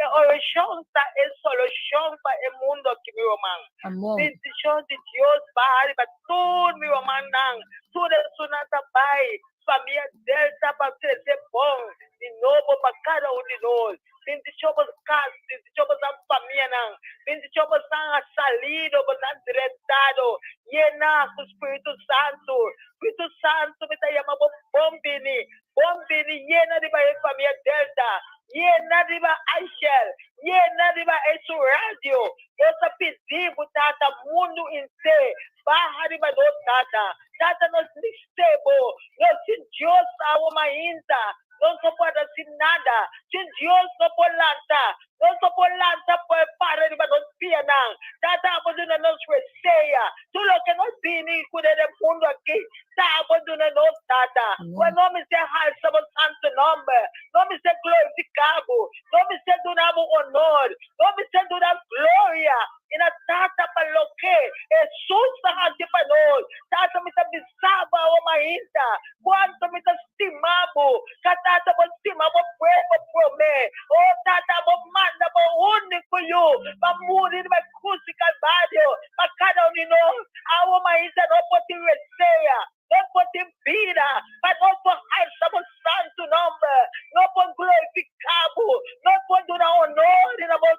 E orashon ta e solushon pa e mundu aki, mi ruman. Amen. Bendishon di Dios baha riba tur mi rumannan, tur esunnan ta bai famia Delta pa krese bon di nobo pa kada un di nos. Bendishon bos kas, bendishon bosan famianan, bendishon bosan a salido, bosan drentado, yena ku Spiritu Santu. Spiritu Santu mi ta yama bo bon bini, bon bini yena riba e famia Delta, yena riba Aishel, yena riba Esu Radio. Nos ta pidi bo Tata mundu inte baha riba nos Tata. Tata nos mester bo, nos sin Dios awo mainta nos no por haci nada, sin Dios no por lanta, nos no por lanta por para riba nos pianan. Tata abo duna nos resea, tur loke nos bini cu den e mundo aki, ta abo duna nos Tata. Cu no mester halsa bo santo nomber, no mester glorifica bo, no mester duna bo honor, no mester duna gloria i na Tata pa loke Hesus ta hasi pa nos. Tata, mi ta bisa bo awo mainta kuantu mi ta stima bo. Ka Tata, bo stima bo pueblo promé. O Tata, bo manda bo úniko Yu pa muri riba e krus di Kalvario pa kada un di nos. Awo mainta no por tin resea, no por tin bida, pa nos por alsa bo santu nòmber, no por glorifiká bo, no por duna honor na bo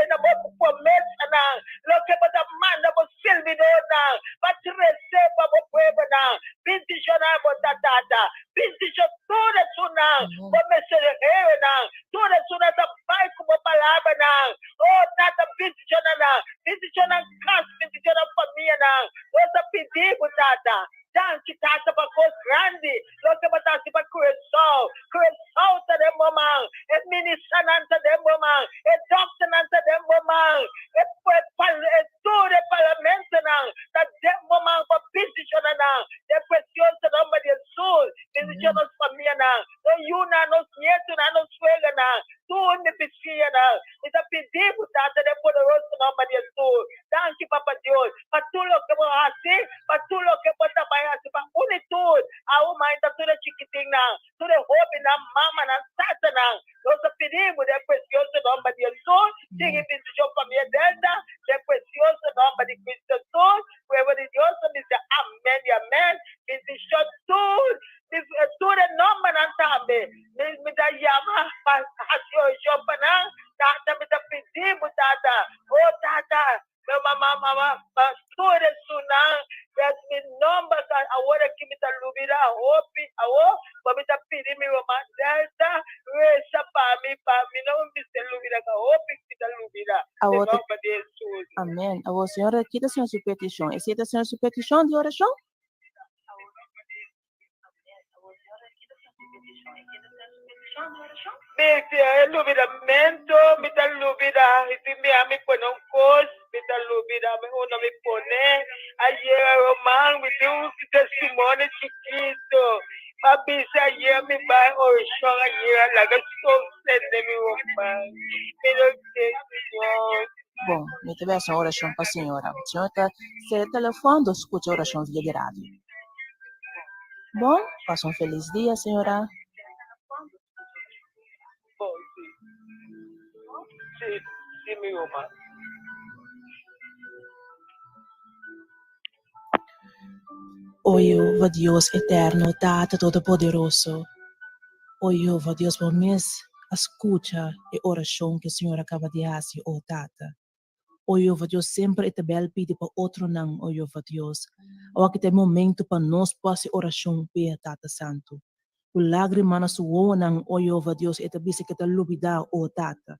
na bo promesanan, loke bo ta manda bo sirbidornan pa trese pa bo pueblonan. Bendishoná bo ta, Tata. Bendishon tur esunnan, bo mensaheronan, tur esunnan ta bai ku bo palabranan. O Tata, bendishoná nan, bendishoná nan kas, bendishoná nan famianan. Nos ta pidi bo, Tata. Danki, Tata, pa kos grandi loke bo ta hasi pa Curaçao. Curaçao ta den bo man, e ministernan ta den bo man, e dòkternan ta den bo man, e e tur e parlamentonan ta den bo man pa bendishoná nan. Den presioso nòmber di Hesus, bendishoná nos famianan, nos yunan, nos nietunan, nos suegranan, tur mi bisiñanan. Mi ta pidi bo, Tata, den poderoso nòmber di Hesus. Danki, Papa Dios, pa tur loke bo hasi, pa tur loke bo ta bai hasi pa uni tur. Awo mai ta tur e chikitinnan, tur e hóbennan, mamanan, tatanan. Nos ta pidi bo den presioso nòmber di Hesus. Sigui bendishon famia Delta den presioso nòmber di Cristo Hesus. Pueblo di Dios ta bisa amèn i amèn. Bendishon tur, tur e nòmbernan tambe. Mi, mi ta yama pa hasi orashon pa nan. Tata, mi ta pidi bo, Tata. O Tata, mi mama, mama, pastor esunnan, yes, mi nomber ta awor aki mi ta lubida hopi awor, but mi ta pidi mi ruman Delta resa pa mi, pa mi no mester lubida ka hopi mi ta lubida den Awor ta nomber di Jesus. Amen. Awor Señor a kita Señor su peticion. Esei ta Señor su peticion di oracion? Mi si e lubidamento mi ta lubida y si mi a mi pone un cos mi ta lubida mi uno mi pone ayer Roman mi tin un testimonio chikito pa bisa ayer mi bay oracion ayer laga sol sende mi Roman mi no ke Señor. Bon, mi ta bai hasi un oracion pa señora. Señora ta sera telefon dor scucha oracion via di radio. Bon, pasa un felis dia, señora. Bon, si. Si, si mi ruman. O Jehova Dios eterno, Tata Todopoderoso, o Jehova Dios, bo mes a scucha e oracion cu e señora a caba di haci, o Tata. O Jehova Dios, semper e ta bel pidi pa otronan, o Jehova Dios. Awor aki ta e momento pa nos por haci oracion p'e, Tata Santo. Cu lagrima na su wowonan, o Jehova Dios, e ta bisa cu e ta lubida, o Tata.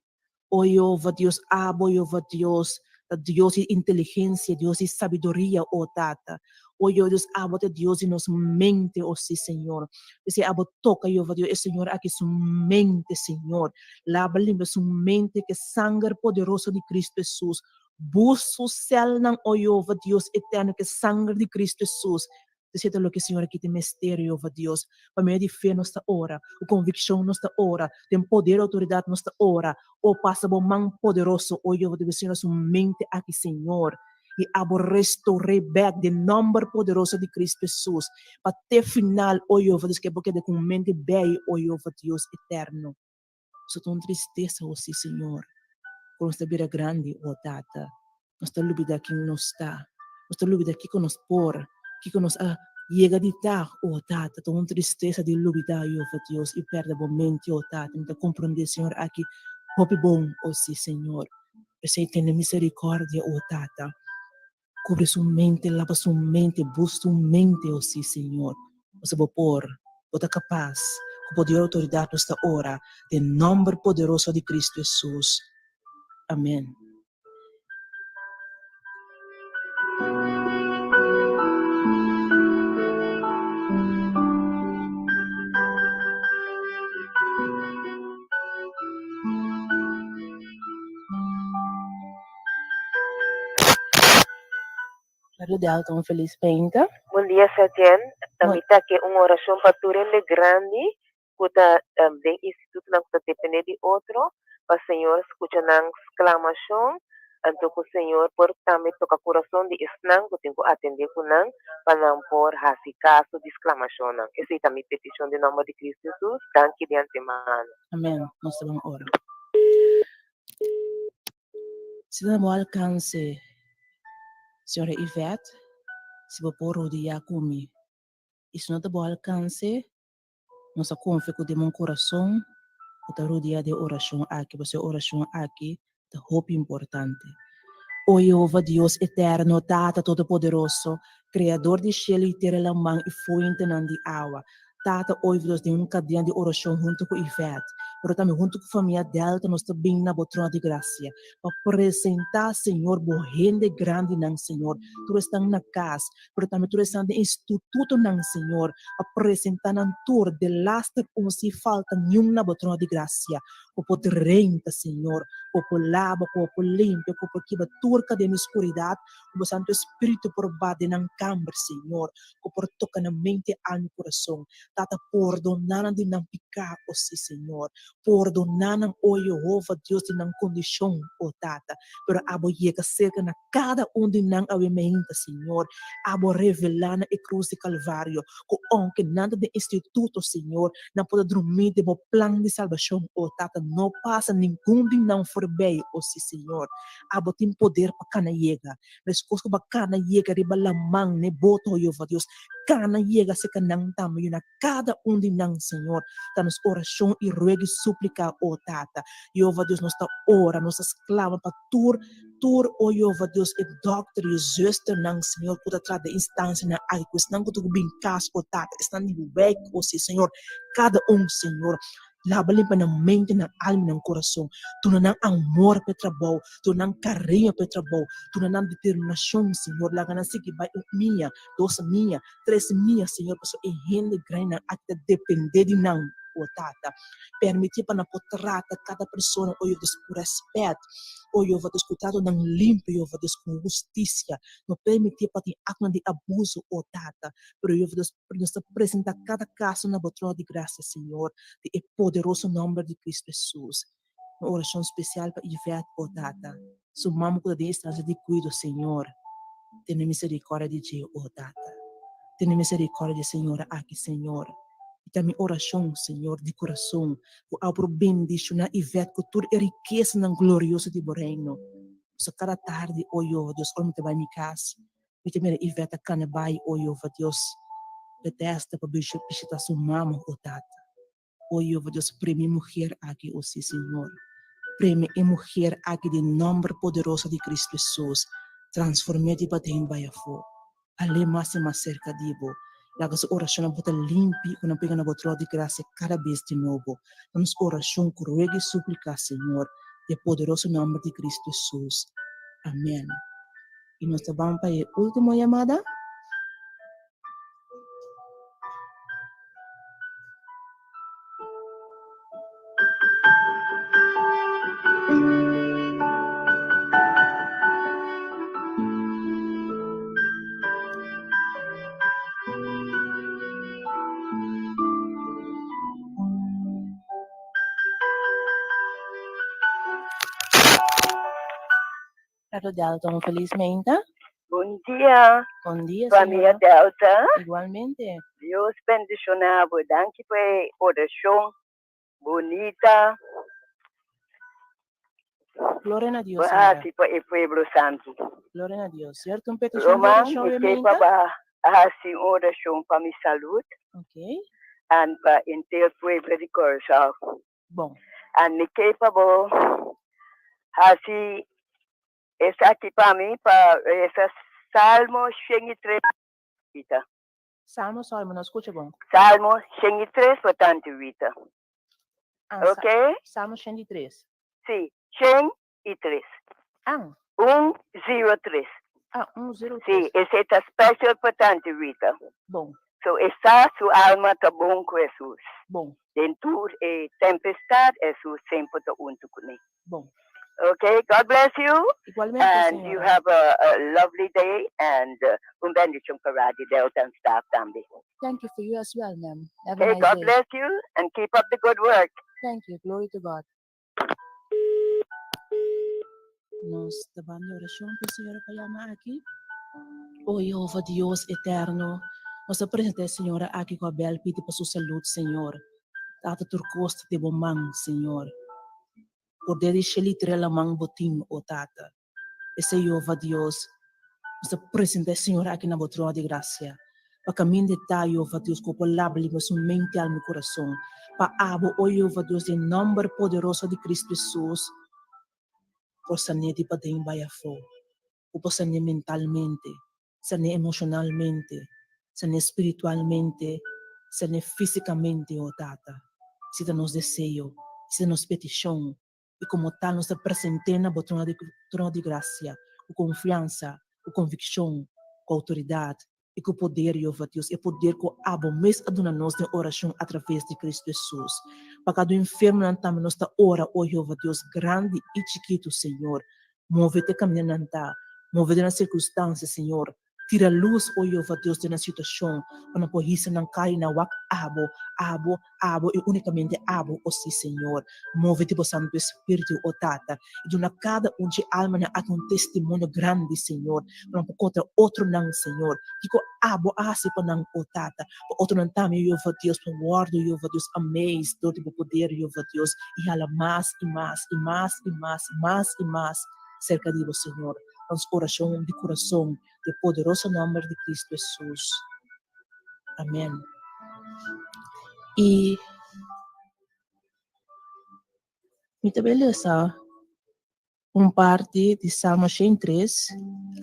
O Jehova Dios, abo, Jehova Dios, ta Dios di inteligencia, Dios di sabiduria, o Tata. O Jehova Dios, abo ta Dios di nos mente, o si, Señor. P'esei abo toca, Jehova Dios, e señor aki su mente, Señor. Laba limpia su mente ku e sanger poderoso di Cristo Hesus. Bus su celnan, o Jehova Dios eterno, ku e sanger di Cristo Hesus. Esei ta loke Señor a kita mester, Jehova Dios. Pa medio di fe nos ta ora, ku konvikshon nos ta ora, den poder i outoridat nos ta ora. O pasa bo man poderoso, o Jehova Dios, Señor, su mente aki, Señor, i abo restour'é bèk den nòmber poderoso di Cristo Hesus, pa te final, o Jehova Dios, ke bo keda ku un mente bei, o Jehova Dios eterno. Su ta un tristesa, o si, Señor. Ku nos ta bira grandi, o Tata, nos ta lubidá ken nos ta. Nos ta lubidá kiko nos por, kiko nos a yega di ta, o Tata. Ta un tristesa di lubidá, Yehova Dios, i pèrdè bo mente, o Tata. Mi ta komprondé, Señor, aki hopi bon, o sí, Señor. P'esei tene miserikòrdia, o Tata. Kubri su mente, laba su mente, bus su mente, o sí, Señor. Pasobra bo por, bo ta kapas, ku poder i outoridat nos ta ora, den nòmber poderoso di Kristu Hesus. Amèn. Radio Delta un felis peinta. Bon dia Setién, mi ta ke un orashon pa tur hende grandi ku ta den institutonan ku ta depende di otro, pa Señor skucha nan sklamashon, anto ku Señor por tambe toka kurason di esnan ku tin ku atende ku nan pa nan por hasi kaso di sklamashonnan. Esei ta mi petishon den nòmber di Kristu Hesus. Danki di antemano. Amen. Nos ta ban ora. Si ta na bo alkanse, señora Yvette, si bo por rodia ku mi. I si no ta bo alkanse, nos a konfia ku den bo kurason bo ta rodia den orashon aki, pasobra e orashon aki ta hopi importante. O Yehova Dios eterno, Tata Todopoderoso, Kreador di shelu i tera, laman i fuentenan di awa, Tata oividos den un kadena di orashon huntu ku Yvette, pero tambe huntu ku famia Delta nos ta bin na bo trono di grasia pa presentá Señor bo hende grandinan Señor, tur esnan na kas, pero tambe tur esnan den institutonan Señor, pa presentá nan tur delaster un sin falta niun na bo trono di grasia. Ku por drenta Señor, ku por laba, ku por limpia, ku por kiba tur kadena di skuridat, ku bo Santu Spiritu por ba den nan kamber Señor. ku por toka nan mente, alma i kurason. Tata, pordoná nan di nan piká, o sí, Señor. Pordoná nan, o Yehova, Dios di nan kondishon, o Tata. Pero abo yega serka na kada un di nan awe meinta, Señor. Abo revelá nan e krus di Kalvario, ku ounke nan ta den instituto, Señor, nan por ta drumí den bo plan di salbashon, o Tata. No pasa ningun di nan forbei, o sí, Señor. Abo tin poder pa kana yega. Meskos ku bo a kana yega riba laman n'e boto, o Jehová Dios, kana yega serka nan tambe. Yuna kada un di nan, Señor. Ta nos orashon i ruega i súplika, o Tata. Jehová Dios, nos ta ora, nos ta sklama pa tur, tur, o Jehová Dios, e dòkter i e zùsternan, Señor, ku ta traha den instansianan aki, ku esnan ku ta ku bin kas, o Tata, esnan di wèk, o sí, Señor, kada un, Señor. Laba limpa nan mente, nan alma i nan kurason. Duna nan amor pa e trabou, duna nan kariño pa e trabou, duna nan determinashon, Señor. Laga nan sigui bai un mia, dos mia, tres mia, Señor, pasobra e hende grandinan aki ta dependé di nan, o Tata. Permití pa nan por trata kada persona, o Dios, ku rèspèt, o Jehová Dios, ku tratonan limpio, Jehová Dios, ku hustisia. No permití pa tin aktonan di abuso, o Tata, pero Jehová Dios, Nos ta presentá kada kaso na bo trono di grasia, Señor, den e poderoso nòmber di Kristu Hesus. Un orashon spesial pa Yvette, o Tata, su mama ku ta den instansia di kuido, Señor, tene miserikòrdia di dje, o Tata. Tene miserikòrdia di e señora aki, Señor. I ta mi orashon, Señor, di kurason, ku abo por bendishoná Yvette ku tur e rikesanan glorioso di bo Reino. Pasobra kada tardi, o Jehová Dios, ora mi ta bai mi kas, Mi ta mira Yvette ta kana bai o Jehová Dios Bethesda pa bishita su mama o tata. O Jehová Dios premi e mujer aki o si Señor. Premi e mujer aki den nomber poderoso di Cristo Jesus. Transform'é di paden bai afó. Al'é mas i mas serka di bo. Laga su orashonnan por ta limpi ku nan pega na bo trono di grasia kada bes di nobo. Ta nos orashon ku ruega i suplika Señor den poderoso nomber di Cristo Jesus. Amen. I nos ta ban pa e ultimo yamada. Radio Delta, un feliz meinta. Bon dia. Bon dia, Famia Delta. Igualmente. Dios bendiciona bo. Danki pa e oracion bonita. Gloria na Dios, Bo señora. hasi pa e pueblo santu. Gloria na Dios. Cierto, un peticion di Roman, oracion, mi ke Weminka? pa bo hasi un oracion pa mi salud Ok. en pa henter pueblo di Kòrsou. Bon. En mi ke pa bo hasi esaki pa mi pa resa Salmo 103 wita. Salmo, sorry, mi no scucha bon. Salmo 103 pa tantu wita. Ah, sa- Ok? Salmo 103. Sí, 103. Ah, 103. ah, 103. Sí, esei ta special pa tantu wita. Bon, So e sa su alma ta bon ku Hesus. bon, Den tur e tempestad Hesus semper ta huntu kuné. bon. Okay, God bless you. Igualmente, And you señora. have a lovely day and un bendicion pa Radio Delta and staff tambe. Thank you for you as well, ma'am. Have a Okay, nice God day. bless you and keep up the good work. Thank you. Glory to God. Nos ta banda oracion pe señora pa yama aki. O Jehova Dios eterno, nos ta presenta e señora aki cu a bel pidi pa su salud, Señor. Tata tur cos ta den bo man, Señor. Poder di sheli tira laman bo tin, o Tata. Esei Jehova Dios, nos ta presenta e señora aki na bo trono di gracia. Pa caminda e ta, Jehova Dios, cu bo por laba limpia su mente, alma i curason. Pa abo, o Jehova Dios, den nomber poderoso di Cristo Jesus, por san'é di paden bai afó. Bo por san'é mentalmente, san'é emocionalmente, san'é spiritualmente, san'é fisicamente, o Tata. Esei ta nos deseo, esei ta nos peticion, i komo tal nos ta present'é na bo trono di trono di grasia ku konfiansa, ku konvikshon, ku outoridat i ku poder, Jehová Dios, e poder ku abo mes a duna nos den orashon atraves di Kristu Hesus. Pa kada enfermonan tambe nos ta ora, o Jehová Dios, grandi i chikitu, Señor, move te kaminda nan ta, move den nan sirkunstansia, Señor, Tira lus, o Jehová Dios, den nan situashon, pa nan por hisa nan kara i nan wak Abo, Abo, Abo i únikamente Abo, o sí, Señor. Move di Bo Santu Espíritu, o Tata, i duna kada un dje almanan aki un testimonio grandi, Señor, pa nan por konta otronan, Señor, kiko Abo a hasi pa nan, o Tata, pa otronan tambe, Jehová Dios, por wòrdu, Jehová Dios, amazed dor di Bo poder, Jehová Dios, i hala mas i mas i mas i mas, mas i mas serka di Bo, Señor. Nos orashon di kurason den e poderoso nòmber di Kristu Hesus. Amèn. I mi ta bai lesa un parti di Salmo 103,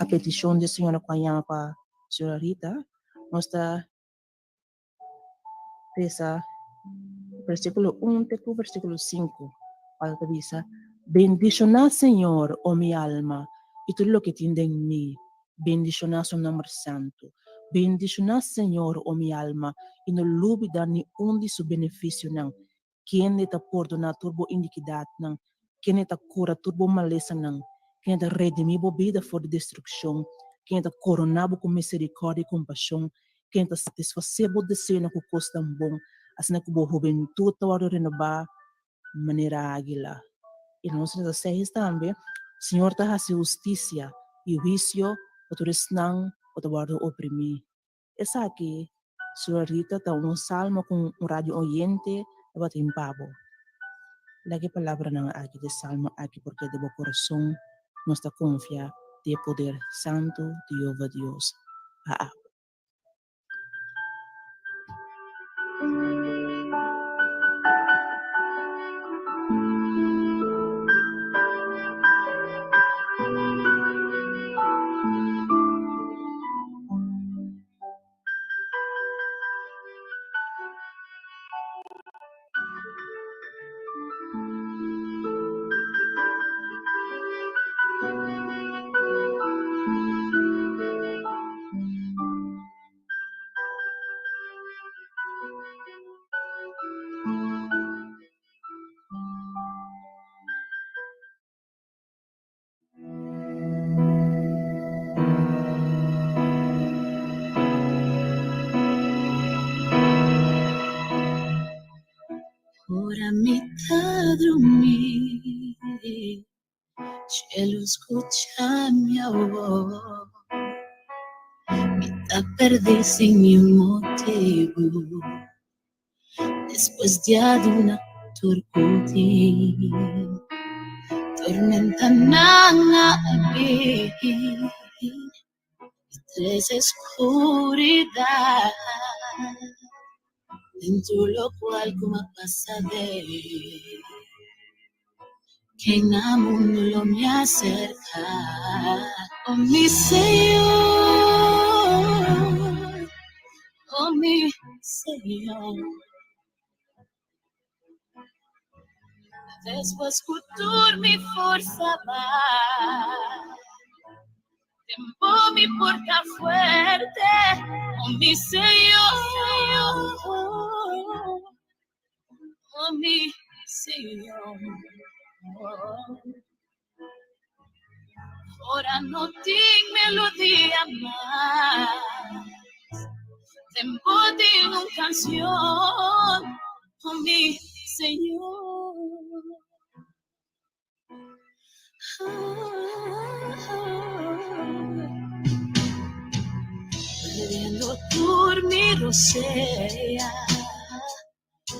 a petishon di señora ku a yama pa señora Rita. Nos ta Resa versíkulo un te ku versíkulo sinku, cual ta bisa, Bendishoná Señor, o mi alma, i tur loke tin den mi, bendishoná su nòmber santu. Bendishoná Señor, o mi alma, i no lubidá ni un di su benefisionan, Kende ta pordoná tur bo inikidatnan, kende ta kura tur bo malesanan, kende ta redimí bo bida for di destrukshon, kende ta koroná bo ku miserikòrdia i kompashon, kende ta satisfasé bo deseonan ku kosnan bon, asina ku bo hubentut ta wòrdu renobá manera águila. I na nos 36 tambe, Señor ta hasi hustisia i huisio pa tur esnan ku ta wòrdu oprimí. Esaki, Sra. Rita, ta un salmo ku un radio oyente tabatin pa bo. Laga e palabranan aki di e salmo aki por keda bo kurason. Nos ta konfia di e poder santu di Jehová Dios pa abo. Ora mi ta drumí, Cielo scucha mi awor. Mi ta perdí sin niun motibu. Despues di a duna tur ku tin. Tormentanan a bin i trese skuridat den tur lokual ku a pasa den. Ken na mundu lo mi aserká? O mi Señor, o mi Señor. Despues ku tur mi forsa bai, Tempo mi por ta fuerte, o mi Señor, o mi Señor. Ora no tin melodia mas, Tempo tin un canción, oh mi Señor. Perdiendo tur mi rosea,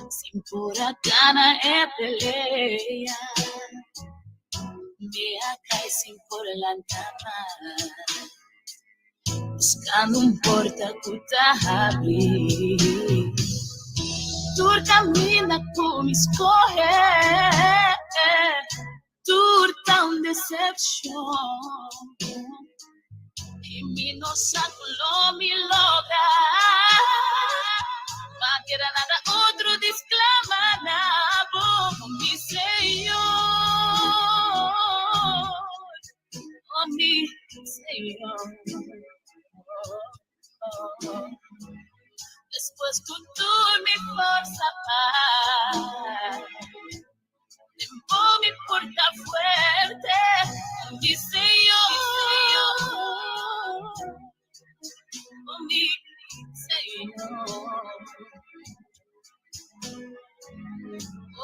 Sin por a gana e pelea, Mi a kai sin por lanta mas, Buscando un porta cu ta habri. Tur caminda cu mi scoge, Tur ta un decepcion. I mi no sa cu lo mi logra. Ma keda nada otro di sclama na bo, oh mi Señor, oh mi Señor. Despues cu tur mi forsa bai, Tempo mi por ta fuerte, mi Señor, oh mi Señor.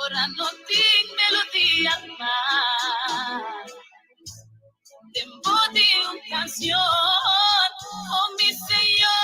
Ora no tin melodia mas, Tempo tin un canción, oh mi Señor.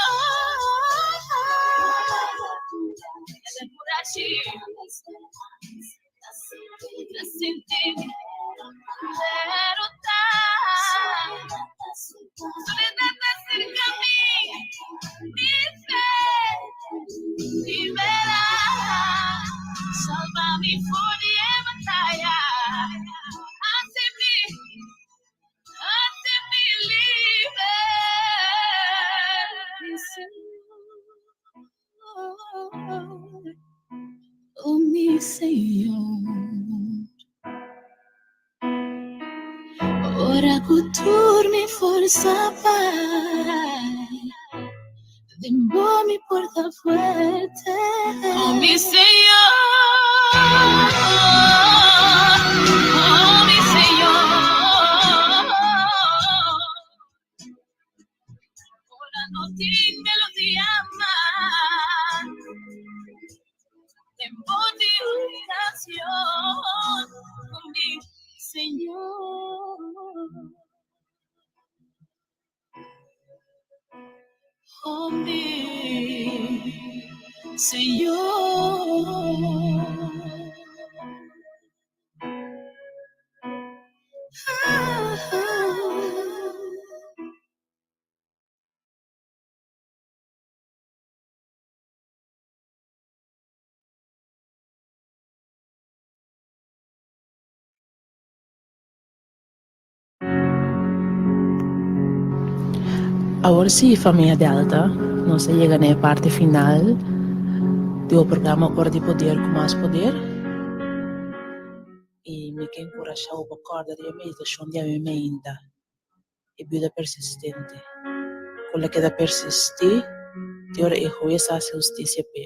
Oh mi Señor. Ora ku tur mi forsa bai, Den bo mi por ta fuerte. Oh mi Señor, oh mi Señor. Ora no tin melodia mas, Den bo tin un canción, oh mi Señor. Oh mi Señor. Awor sí, famia Delta, nos a yega na e parti final di bo programa Ora di Poder ku Mas Poder. I mi ke enkurashá bo pa kòrda riba e meditashon di awe meinta, e biuda persistente, ku lo keda persistí te ora e hues hasi hustisia p'e.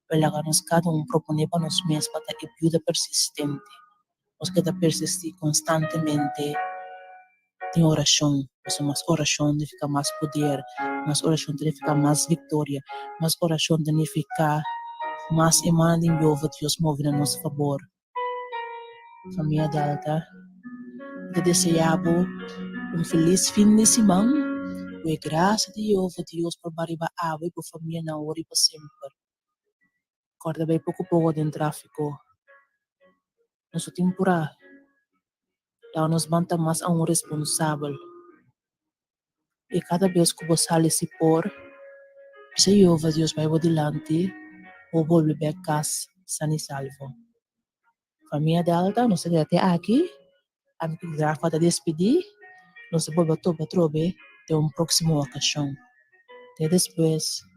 Pero laga nos kada un proponé pa nos mes pa ta e biuda persistente. Nos keda persistí konstantemente den orashon, pasobra mas orashon nifiká mas poder, mas orashon ta nifiká mas viktoria, mas orashon ta nifiká mas e man di Jehová Dios move na nos fabor. Famia Delta, mi ta deseá bo un felis fin di siman, ku e grasia di Jehová Dios por ba riba abo i bo famia na ora i pa semper. Kòrda bai poko poko den tráfiko. Nos no tin purá. Laga nos ban ta mas aun responsabel. I kada bes ku bo sali si por, bisa Yehova Dios bai bo dilanti, bo bolbe bek kas san i salvo. Famia Delta, nos ta keda te aki. Ami ku Rafa ta despedí. Nos ta bolbe topa atrobe den un próksimo okashon. Te despues.